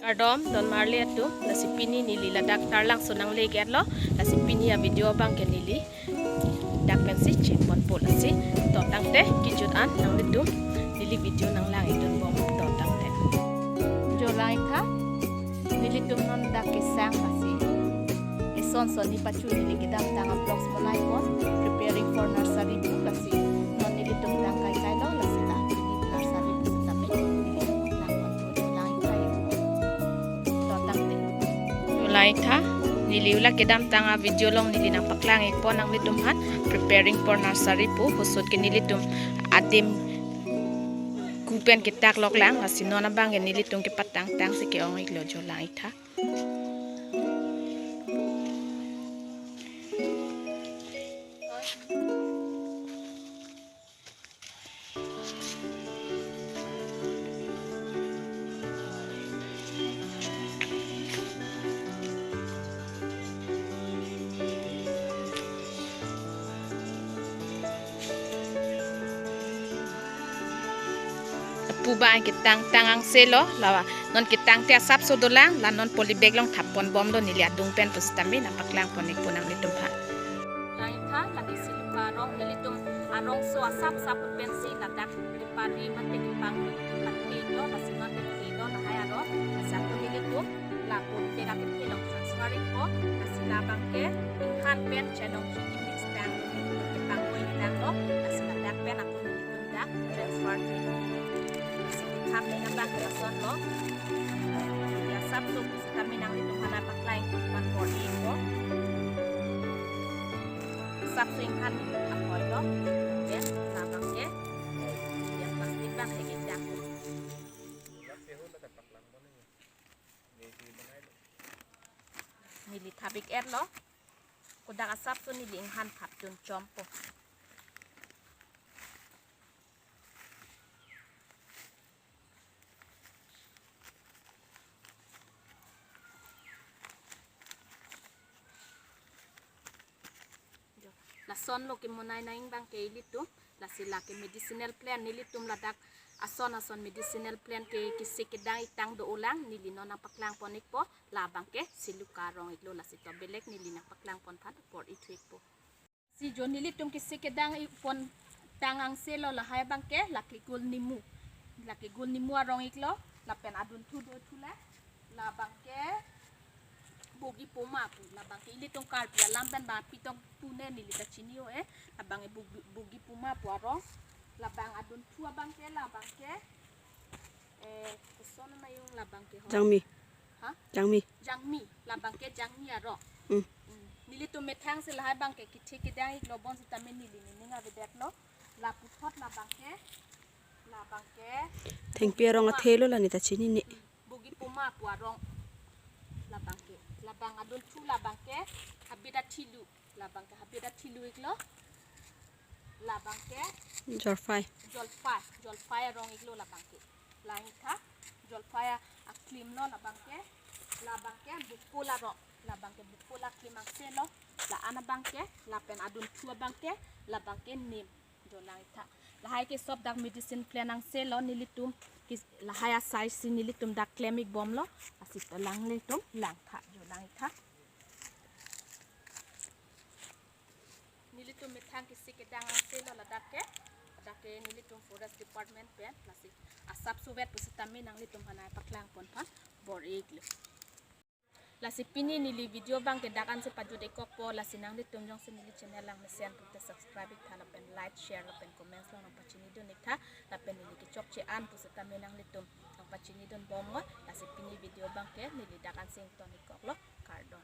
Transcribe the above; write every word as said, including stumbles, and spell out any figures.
Kardom don marli atum, lasi pini neli ladak Taralangso nangle-etlo, lasi pini a-video abangke neli dak pensi chepon po lasi. To tangte kejut an nanglitum neli video nanglang-etdun bom, to tangte. Jo lang-ik tha, nelitum non dak kesang lasi. Eson son ni pachu neli kedamtang a-vlogs monai pon, preparing for nursery pu lasi. Non nelitum tang kai kailo lasi la nursery pu tame neli nangpon po, jo lang-ik tha. To tangte. Jo lang-ik tha, neli ula kedamtang a-video along neli nangpaklang-ikpo nanglitum aphan, preparing for nursery pu, husut ke nelitum adim ku pen ketak lok lang, lasi non abangke nelitum kepatang tangsi ke-ong-iklo, jo lang-ik tha. Pu abang ketang tang angse lo, la non ketangte asapso dolang, la non poly bag along thap pon bomlo neli adung pen pusitame nangpaklang pon-ikpo nanglitum aphan. Lang-ik tha, lake siluka arong, nelitum arongso asap sap pensi ladak kepari mate kepang pati lo, lasi non pati lo, lahai arong, lasi atum nelitum lapu tega kethe along transfer-ikpo, lasi labangke inghan pen chenong hi mix tang, kepang moi tanglo, lasi ladak pen atum nelitum dak transfer-ikpo. Lasi kethap ni abang ke lasonlo. Asapso pusitame nanglitum aphan nangpaklang-ik pon bor-ikpo. Asapso inghan ni apoilo. Ya, labangke. Ya, plastic abang ke indak. Neli thap-ik-etlo. Kodak asapso neli inghan thapdun chompo. Lasonlo kemonai nang abangke ilitum, lasi lake medicinal plant nelitum ladak ason ason medicinal plant ke kisi kedang-ik tang do-olang, neli non nangpaklang pon-ikpo, labangke siluka arong-iklo, lasi to belek neli nangpaklang pon aphan bor-ithu-ikpo. Si jo nelitum kisi kedang-ik pon tang angse lo, lahai abangke lake gul nimu. Lake gul nimu arong-iklo, lapen adunthu do-ithu la. Labangke bogi poma pu, labangke ilitum Karbi alam pen bang pi tong pu ne neli ta chini-o-e. Labangke bogi, bogi poma pu arong. Labang adunthu abangke, labangke, eh, koson ma yung labangke ho. Jangmi. Ha? Jangmi. Jangmi, labangke jangmi arong. Mm. Mm. Nelitum methang si lahai abangke kethe kedang-iklo bonsitame neli nening avedetlo. La puthot labangke, labangke thengpi arong athelo la ne ta chinine. Mm. Bogi poma pu arong. Labangke, labang adunthu labangke habit athilu. Labangke habit athilu-iklo. Labangke jolphai. Jolphai, jolphai arong-iklo labangke. Lang-ik tha, jolphai aklimlo labangke. Labangke bukul arong. Labangke bukul aklim angse lo. La-an abangke, lapen adunthu abangke, labangke nim. Jo lang-ik tha. Lahai ke sob dak medicine plant angse lo nelitum. Kis-, lahai a-size si nelitum dak klem-ik bomlo. Lasi to nanglitum lang tha, jo lang-ik tha. Nelitum methang kisi kedang angse lo ladak ke. Ladak ke nelitum forest department pen. Lasi asapso vet pusitame nanglitum aphan nangpaklang pon aphan bor-iklo. Lasi pini neli video abangke dak ansi pajut-ik kokpo, lasi nanglitum jongsi neli channel lang mesen pulote subscribe-ik tha lapen like, share lapen comments along nangpachinidun-ik tha, lapen neli kechokche an pusitame nanglitum nangpachinidun bomnon, lasi pini video abangke neli dak ansi ington-ik koklo, kardom.